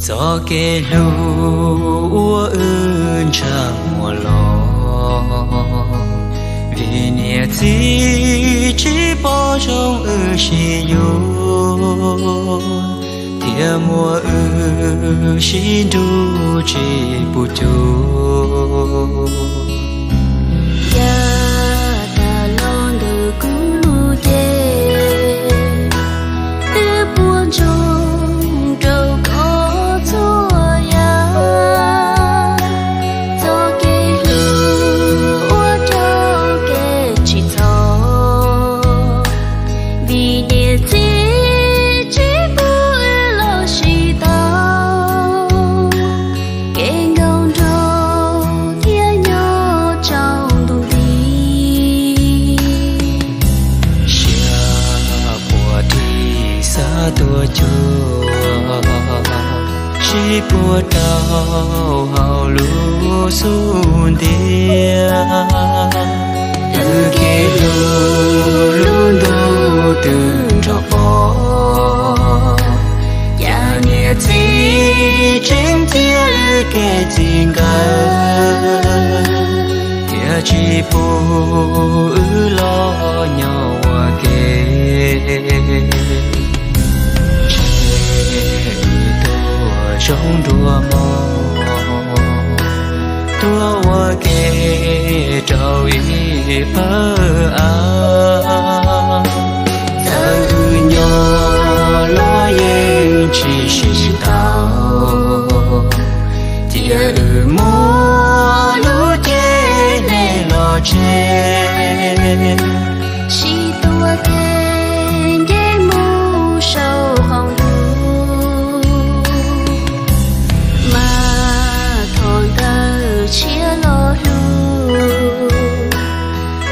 Txoj kev hlub uas wb ntshaw muaj los, vim niam txiv tsis pom zoo wb sib yuav, thiaj muab wb sib nrug tsis pub cuag. Yav tas los ntawm kuv lub cev, twb puas ntsoog rau koj txhua yam. Txoj kev hlub ua rau kev tsis txhaum, vim niam txiv tsis pub wb los sib tau, kev nkauj nraug thiaj nyob tsaus ntuj nti. Siab puas ris xav tuaj cuag, sib puag rau hauv lub xub ntiag. Wb kev hlub lub ntuj twb nrog pom, cas niam txiv tseem cia wb kev txij nkawm, thiaj tsis pub wb los nyob ua ke. Ntshe wb tuaj zoo nruab mog, tuaj ua ke rau ib pawg av. Txawm wb nyob los yeej tsis sib tau, cia wb muab lub cev hle los tseg, sib tuav kev nce mus saum qaum ntuj, mas thov ntawm tshiab los hlub,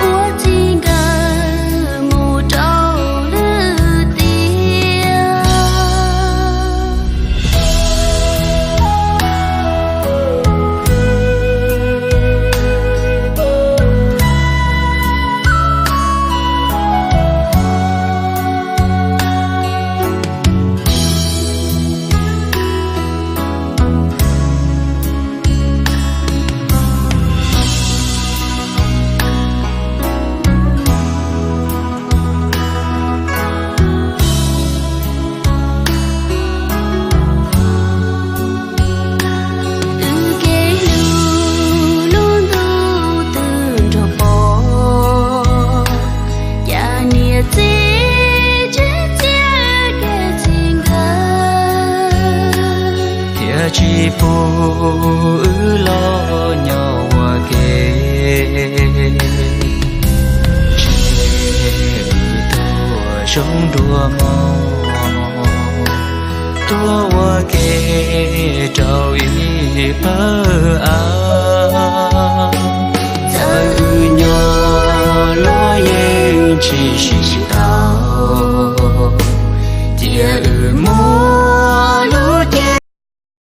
ua txij nkawm mus rau lwm tiam. Wb kev hlub lub ntuj twb nrog pom, cas niam txiv tseem cia kev txij nkawm, thiaj tsis pub wb los nyob ua ke. Ntshe wb tuaj zoo nruab mog, tuaj ua ke rau ib pawg av. Txawm wb nyob los yeej tsis sib tau, cia wb muab lub